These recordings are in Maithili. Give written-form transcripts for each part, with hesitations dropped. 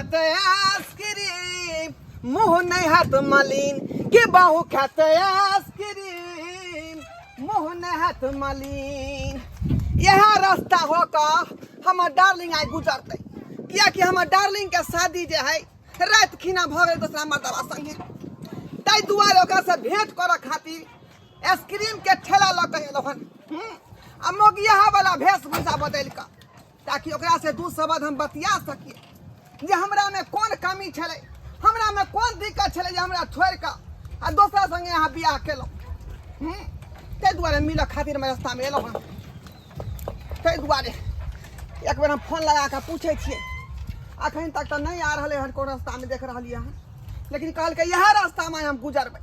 खात आइसक्रीम मुँह नहीं हाथ मलिन के बहु खात आइसक्रीम मुँह नहीं हाथ मलिन। यह रास्ता हो का हमर डार्लिंग आइ गुजरतै, कियाकि हमर डार्लिंग के शादी जे है राति खिना भऽ गेल दोसरा मर्दबा संगे, ताहि दुआरे ओकरा से भेंट करऽ खातिर आइसक्रीम के ठेला लऽ कऽ एलहुँ हन। आ मोगियाहा वाला वेशभूषा बदलि कऽ, ताकि ओकरा से दू शब्द हम बतिया सकिए जे हमरा में कोन कमी छलै, हमरा में कोन दिक्कत छलै जे हमरा छोड़ि कऽ आ दोसरा संगे अहाँ बियाह केलहुँ। ताहि दुआरे मिलऽ खातिर हम रास्तामे एलहुँ हन। ताहि दुआरे एक बेर हम फोन लगा कऽ पूछै छियै। अखन तक तऽ नहि आ रहलै हन, कोन रास्तामे देख रहलियै हन, लेकिन कहलकै इएह रास्तामे हम गुजरबै।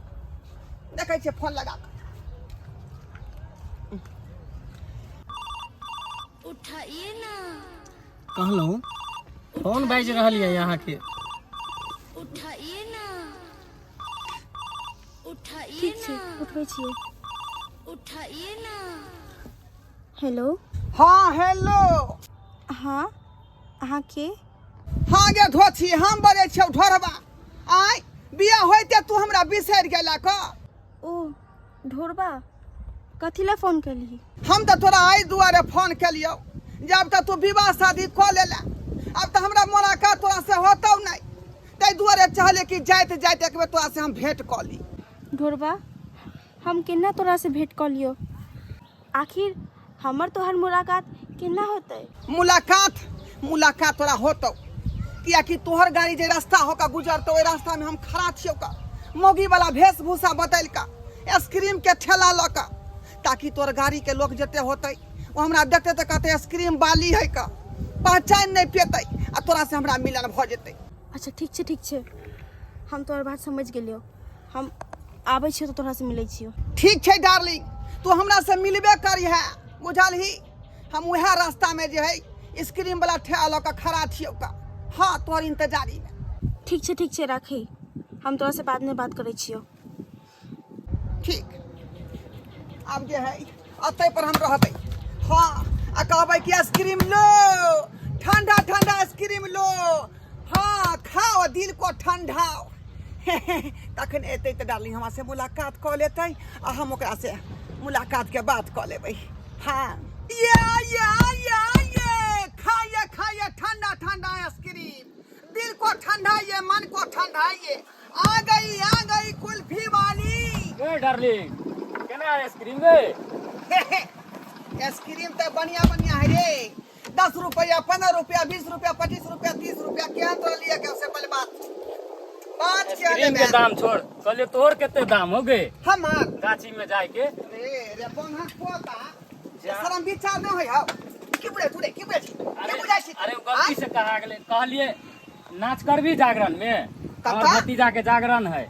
देखै छियै फोन लगा कऽ। उठाइए ना। कहलहुँ फोन बाजि रहल यऽ अहाँके। उठाइए ना, उठाइए। ठीक छै। ना। उठबै छियै। उठाइए ना। हेलो। हाँ हेलो। हाँ, अहाँ के? हाँ गे धोछी, हम बजै छियौ ढोरबा। आँय, बियाह होइते तू हमरा बिसरि गेला क? ओ ढोरबा, कथी लए फोन केलही? हम तऽ तोरा एहि दुआरे फोन केलियौ जे आब तऽ तू विवाह शादी कऽ लेला, आब तऽ हमरा मुलाकात तोरा से होतौ नहि, ताहि दुआरे चाहलियै कि जाइत जाइत एक बेर तोरा से हम भेंट कऽ ली। ढोरबा, हम केना तोरा से भेंट कऽ लियौ? आखिर हमर तोहर मुलाकात केना होतै? मुलाकात, मुलाकात तोरा होतौ, कियाकि तोहर गाड़ी जे रास्ता होकर गुजरतौ ओहि रास्तामे हम खड़ा छियौ का मौगी वाला वेशभूषा बदलि कऽ आइसक्रीम के ठेला लऽ कऽ, ताकि तोहर गाड़ी के लोग जते होतै ओ हमरा देखतै तऽ कहतै आइसक्रीम वाली है का, पहचानि नहि पेतै आ तोरा से हमरा मिलन भऽ जेतै। अच्छा ठीक छै, ठीक छै, हम तोहर बात समझ गेलियौ। हम आबै छियौ तऽ तोरा से मिलै छियौ। ठीक छै डार्लिंग, तू हमरा से मिलबे करिहे, बुझलही? हम उएह रास्तामे जे है आइसक्रीम वाला ठेला लऽ कऽ खड़ा छियौ का, हाँ, तोहर इंतजारीमे। ठीक छै, ठीक छै, राखी, हम तोरा से बादमे बात करै छियौ। ठीक, आब जे है अतै पर हम रहबै, हाँ, आ कहबै कि आइसक्रीम लो, ठंडा ठंडा आइसक्रीम लो, हाँ खाओ, दिल को ठंडाओ। तखन एतै तऽ डार्लिंग हमरा से मुलाकात कऽ लेतै आ हम ओकरा से मुलाकात के बात कऽ लेबै। हाँ ये ये ये ये खाइए खाइए ठंडा ठंडा आइसक्रीम, दिल को ठंडाइए, मन को ठंडाइए, आ गई कुल्फी वाली। ए डार्लिंग, केना आइसक्रीम गे? आइसक्रीम तऽ बढ़िया बढ़िया है रे, 10 रुपया, 15 रुपया, 20 रुपया, 25 रुपया, 30 रुपया, केहन तोरा लिए के से पहले बात बात क्या आइसक्रीम के लेबे? दाम छोड़, कहलिए तोहर कते दाम हो गे? हमार गाछी में जाय के। रे रे बंहा पोता, जा। शरम विचार न होय हौ की बुझै तू रे, की बुझै छी, की अरे बुझै छी? अरे, ओ गलती से कहा गेलै। कहलिए नाच करबी जागरण में? कतऽ? हमर भतीजा के जागरण है।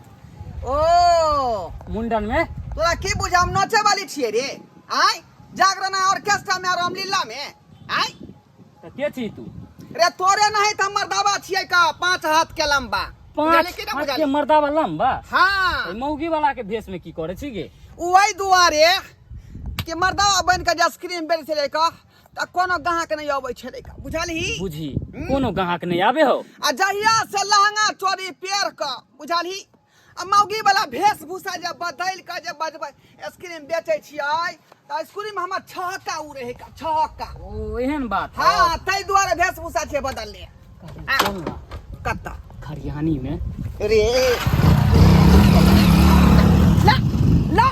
ओ मुंडन में। तोरा की बुझा, हम नाचे वाली छियै रे? आय जागरण ऑर्केस्ट्रा में और रामलीला में? आय तऽ के छी तू रे? तोरे नहीं तऽ हमर दावा छियै का 5 हाथ के लंबा। 5 बुझलही कि ना हाथ बुझलही? के मर्दावा लंबा? हाँ। ए मौगी वाला के भेष में की करे छी गे? वही दुआरे कि मर्दावा बन के जे आइसक्रीम बेच छलै का तऽ कोनो ग्राहक नहि अबै छलै का, बुझलही? बुझी, कोनो ग्राहक नहि आबे हो। आ जहिया से लहंगा चोरी पेर कऽ, बुझलही, आ मौगी वाला वेशभूषा जे बदलि कऽ जे बजबै आइसक्रीम बेचै छियै तऽ आइसक्रीम हमर छहक्का उड़े है का, छहक्का। ओ एहन बात है? हाँ, ताहि दुआरे वेशभूषा छै बदलले। कोन बा? कतऽ? खरिहानी में। रे ला ला,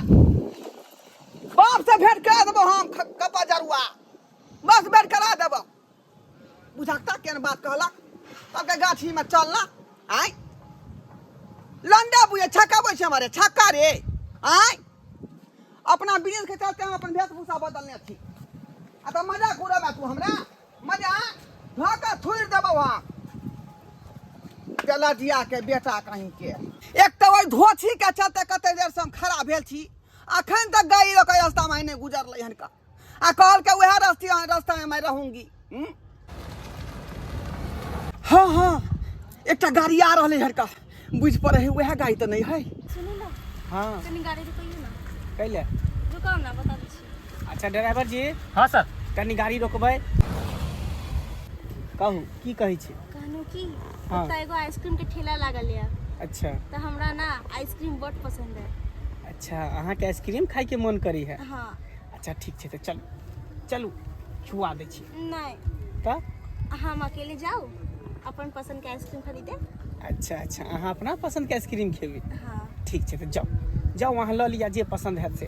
बाप से भेंट करा देबो हम, कपा जरुआ बस भेंट करा देबो। बुझकता केहन बात कहलक, कहलकै गाछी में चल ना। आय लंडा बुझे छक्का बोल छै हमारे छक्का रे। आय अपना बिजनेस के चलते हम अपन वेशभूषा बदलने छी, आ तऽ मजाक उड़ेबा तू हमरा? मजा धोका थुरि देबौ हम गलजिया के बेटा कहीं के। एक तऽ ओहि धोछी के चलते कते देर से हम खड़ा भेल छी, अखन तक गाड़ी लऽ कऽ रास्ता में नहि गुजरलै हन का, आ कहलकै उएह रास्ते रास्ता में मैं रहूंगी। हाँ हाँ, एकटा गाड़ी आ रहलै हन का, बुझि पड़ै है उएह गाड़ी तऽ नहि है। सुनू ना। हाँ। कनी गाड़ी रुकैयौ ना। कैले? रुकाउ ना, बता दै छी। अच्छा ड्राइवर जी। हाँ सर। कनी गाड़ी रोकबै। कहू की कहै छी? कहलहुँ कि हाँ। ओतऽ एगो आइसक्रीम के ठेला लागल यऽ। अच्छा। तऽ हमरा ना आइसक्रीम बड पसंद है। अच्छा, अहाँके आइसक्रीम खाइके मन करी है? हाँ। अच्छा ठीक छै, तऽ चलू चलू छुआ दै छी। नहीं। तऽ हम अकेले जाउ अपन पसंद के आइसक्रीम खरीदे। अच्छा अच्छा, अहाँ अपना पसंद के आइसक्रीम खेबै? हाँ। ठीक छै, तऽ जाउ जाउ, अहाँ लऽ लिअ जे पसंद हैत से।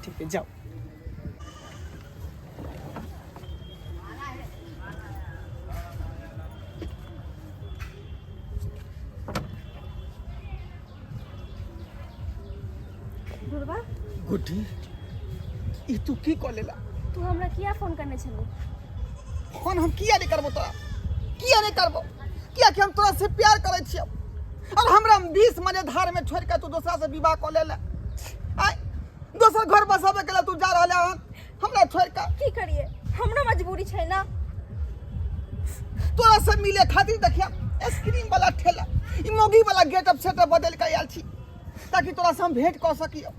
ठीक छै, जाउ। गुरबा। गुड्डी, ई तू की कऽ लेला? तू हमरा किया फोन करने छलू? फोन हम किया नहीं करबो तोरा, किया नहीं करबो? किया कि हम तोरा से प्यार करै छियौ और हमरा 20 मजे धार में छोड़ के तू दोसरा से विवाह कऽ लेला। आय दोसर घर बसाबे के लिए तू जा रहल हन हमरा छोड़ के। की करिए, हमरो मजबूरी छै ना। तोरा से मिले खातिर देखिया आइसक्रीम वाला ठेला ई मोगी वाला गेटअप सेटअप बदल के आयल छी ताकि तोरा से हम भेंट कऽ सकियो।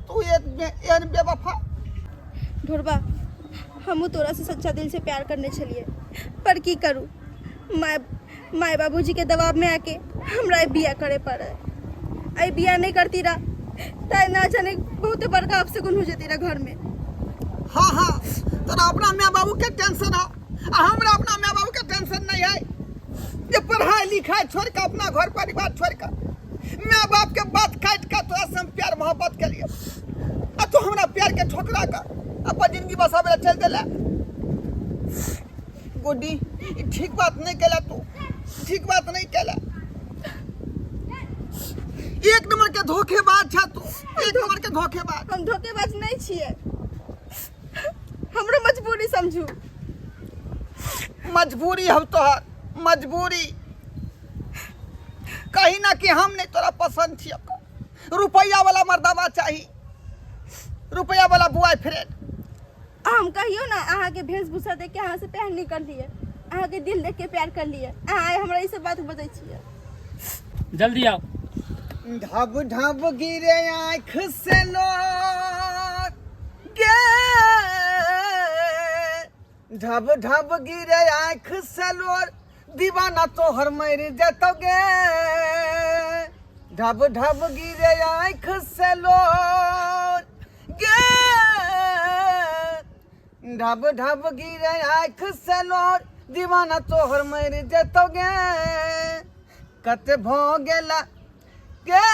तू एक एहन बेवफा। ढोरबा, हमहूँ तोरा से सच्चा दिल से प्यार करने छलिए, पर की करूँ, माय माय बाबूजी के दबाव में आके हमरा बिया करे पड़े। आई बिया नहीं करती रहा त ना जाने बहुत बड़का अपशगुन हो जती रहा घर में। हाँ हाँ, तोरा अपना माय बाबू के टेंशन हो आ हमरा अपना माय बाबू के टेंशन नहीं है जे पढ़ाई लिखाई छोड़ के अपना घर परिवार छोड़ के माय बाप के बात काट के तोरा से हम प्यार मोहब्बत के लिए आ तू हमरा प्यार के ठोकरा के अपन जिंदगी बसावे ला चल देला। गुड्डी, ई ठीक बात नहीं केला तू, ठीक बात नहीं केला। एक नंबर के धोखेबाज छा तू, एक नंबर के धोखेबाज। हम धोखेबाज नहीं छिए, हमरो मजबूरी समझू। मजबूरी हम तोहर मजबूरी कहीं ना कि हम नहीं तोरा पसंद छियो। रुपया वाला मर्दावा चाही, रुपया वाला बॉयफ्रेंड। हम कहियो ना अहाँ के वेशभूषा देख के अहाँ से प्यार नहीं कर लिए, अहाँ के दिल देख के प्यार कर लिए। अहाँ हमरा ई सब बात बजै छियै। जल्दी आओ। ढब ढब गिरे आँख से लोर गे, ढब ढब गिरे आँख से लोर, दीवाना तोहर मर जतो गे। ढब ढब गिरे आँख से लोर गे, ढब ढब गिरे आँख से लोर, दीवाना तोहर मर जतो गे। कते भ गेला गे,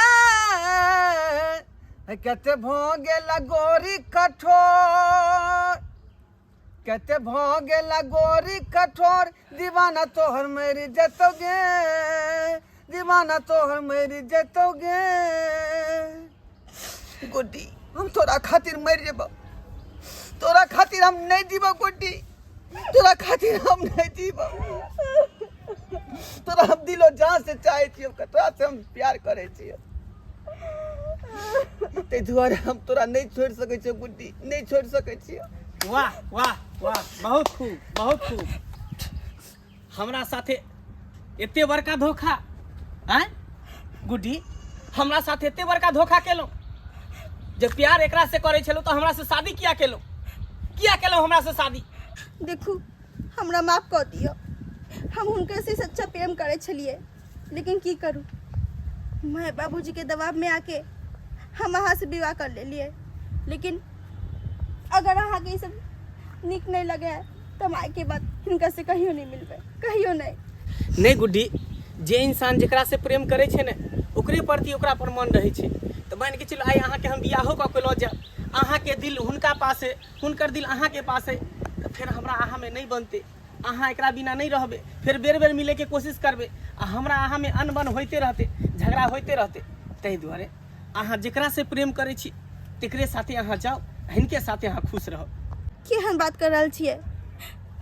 कते भ गेला गोरी कठोर, कते भ गेला गोरी कठोर, दीवाना तोहर मर जतो गे, दीवाना तोहर मर जतो गे। गुड्डी, हम तोरा खातिर मर जेबो, तोरा खातिर हम नहीं जीबो गुड्डी, तोरा खातिर हम नहीं जीबो। तोरा हम दिलो जान से चाहे छियो, तोरा से हम प्यार करे छियो, ताहि दुआरे हम तोरा नहीं छोड़ सकै छियो गुड्डी, नहीं छोड़ सकै छियो। वाह वाह वाह, बहुत खूब बहुत खूब। हमरा साथे एते बड़का धोखा आँय गुड्डी, हमरा साथे एते बड़का धोखा केलहुँ। जे प्यार एकरा से करै छलहुँ तऽ हमरा से शादी किया केलहुँ, किया केलहुँ हमरा से शादी? देखू हमरा माफ कऽ दियौ, हम हुनकर से सच्चा प्रेम करै छलियै, लेकिन की करू, माय बाबूजी के दबाव में आके हम अहाँ से विवाह कर लेलियै। लेकिन अगर अहाँके ई सब नीक नहीं लगे तऽ हम आइके बाद हिनका से कहियो नहीं मिलबै, कहियो नहीं। नहीं गुड्डी, जे इंसान जेकरा से प्रेम करै छै ने ओकरे प्रति ओकरा पर मन रहै छै। तऽ मानि के चलू आइ अहाँके हम बियाहो कऽ के लऽ जायब, अहाँके दिल हुनका पास है, हुनकर दिल अहाँके पास है, तऽ फेर हमरा अहाँमे नहि बनतै, अहाँ एकरा बिना नहि रहबै, फेर बेर बेर मिलैके कोशिश करबै आ हमरा अहाँमे अनबन होइते रहतै, झगड़ा होइते रहतै। ताहि दुआरे अहाँ जेकरा से प्रेम करै छी तेकरे साथे अहाँ जाउ, हिनके साथे अहाँ खुश रहब। केहन बात कर रहल छियै,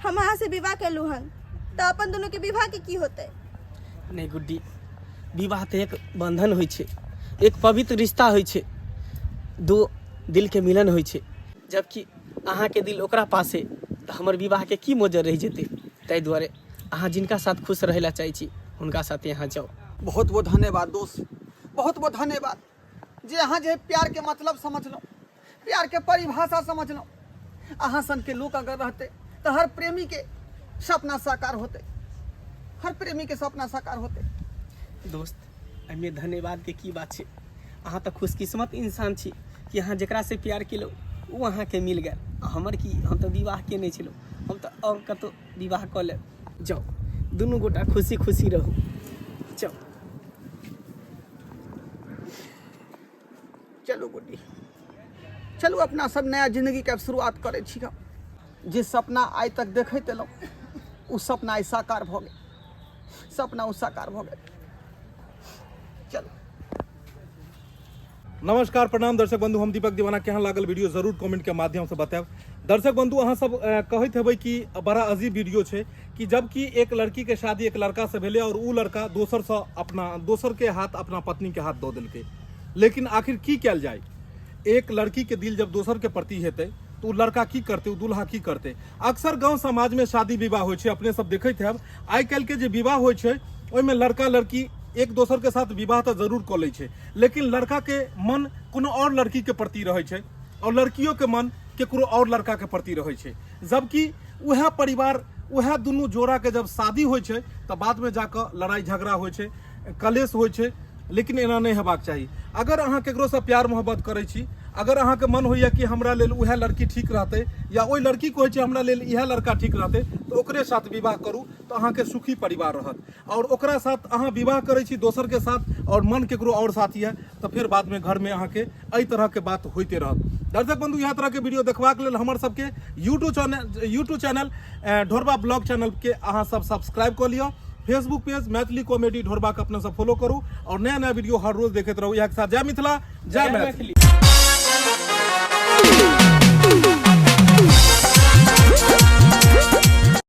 हम अहाँ से विवाह केलहुँ हन तऽ अपन दुनू के विवाह के की होतै? नहि गुड्डी, विवाह तऽ एक बंधन होइ छै, एक पवित्र रिश्ता होइ छै, दू दिल के मिलन होइ छै। जबकि अहाँके दिल ओकरा पास है तऽ हमर विवाहके की मोजर रहि जेतै। ताहि दुआरे अहाँ जिनका साथ खुश रहै लए चाहै छी हुनका साथे अहाँ जाउ। बहुत बहुत धन्यवाद दोस्त, बहुत बहुत धन्यवाद जे अहाँ जे प्यार के मतलब समझलहुँ, प्यार के परिभाषा समझलहुँ। अहाँ सन के लोक अगर रहते तऽ हर प्रेमी के सपना साकार होते, हर प्रेमी के सपना साकार होते। दोस्त, एहिमे धन्यवादके की बात छै? अहाँ तऽ खुशकिस्मत इंसान छी कि अहाँ जकरासँ प्यार केलहुँ ओ अहाँके मिल गेल। आ हमर की, हम तऽ विवाह केने छलहुँ, हम तऽ आओर कतहु विवाह कऽ लेब। जाउ, दुनू गोटा खुशी खुशी रहू। जाउ। चलू गुड्डी, चलू, अपना सब नया जिंदगी के शुरुआत करै छी। हम जे सपना आइ तक देखैत एलहुँ ओ सपना आइ साकार भऽ गेल, सपना ओ साकार भऽ गेल। चलू। नमस्कार, प्रणाम दर्शक बंधु, हम दीपक दीवाना। केहन लागल वीडियो जरूर कमेंट के माध्यम से बतायब। दर्शक बंधु, अहाँ सब कहैत हेबै कि बड़ा अजीब वीडियो छै कि जबकि एक लड़की के शादी एक लड़का से भेलै और उ लड़का दोसर से अपना दोसर के हाथ अपना पत्नी के हाथ दऽ देलकै। लेकिन आखिर की कयल जाय? एक लड़की के दिल जब दोसर के प्रति हेतै तऽ उ लड़का की करतै, उ दूल्हा की करतै? अक्सर गांव समाज में शादी विवाह होइ छै, अपने सब देखैत हैब। आइ काल्हि के जे विवाह होइ छै ओहिमे लड़का लड़की एक दोसर के साथ विवाह तऽ जरूर कऽ लै छै, लेकिन लड़का के मन कोनो और लड़की के प्रति रहै छै और लड़कियों के मन केकरो और लड़का के प्रति रहै छै। जबकि उएह परिवार, उएह दुनू जोड़ा के जब शादी होइ छै तऽ बाद में जाकऽ लड़ाई झगड़ा होइ छै, कलेश होइ छै। लेकिन एना नहि हेबाक चाही। अगर अहाँ केकरोसँ प्यार मोहब्बत करै छी, अगर अहाँके मन होइए कि हमरा लेल उएह लड़की ठीक रहतै, या ओहि लड़कीके होइ छै हमरा लेल इएह लड़का ठीक रहतै, तऽ ओकरे साथ विवाह करू तऽ अहाँके सुखी परिवार रहत। आओर ओकरा साथ अहाँ विवाह करै छी दोसरके साथ आओर मन केकरो आओर साथ यऽ, तऽ फेर बादमे घरमे अहाँके एहि तरहके बात होइते रहत। दर्शक बंधु, इएह तरहके वीडियो देखबाक लेल हमर सबके यूट्यूब चैनल ढोरबा ब्लॉग चैनलके अहाँ सब सब्सक्राइब कऽ लिअ। फेसबुक पेज मैथिली कॉमेडी ढोरबा के अपना सब फॉलो करू और नया नया वीडियो हर रोज देखैत रहू। इएह के साथ जय मिथिला, जय मैथिली।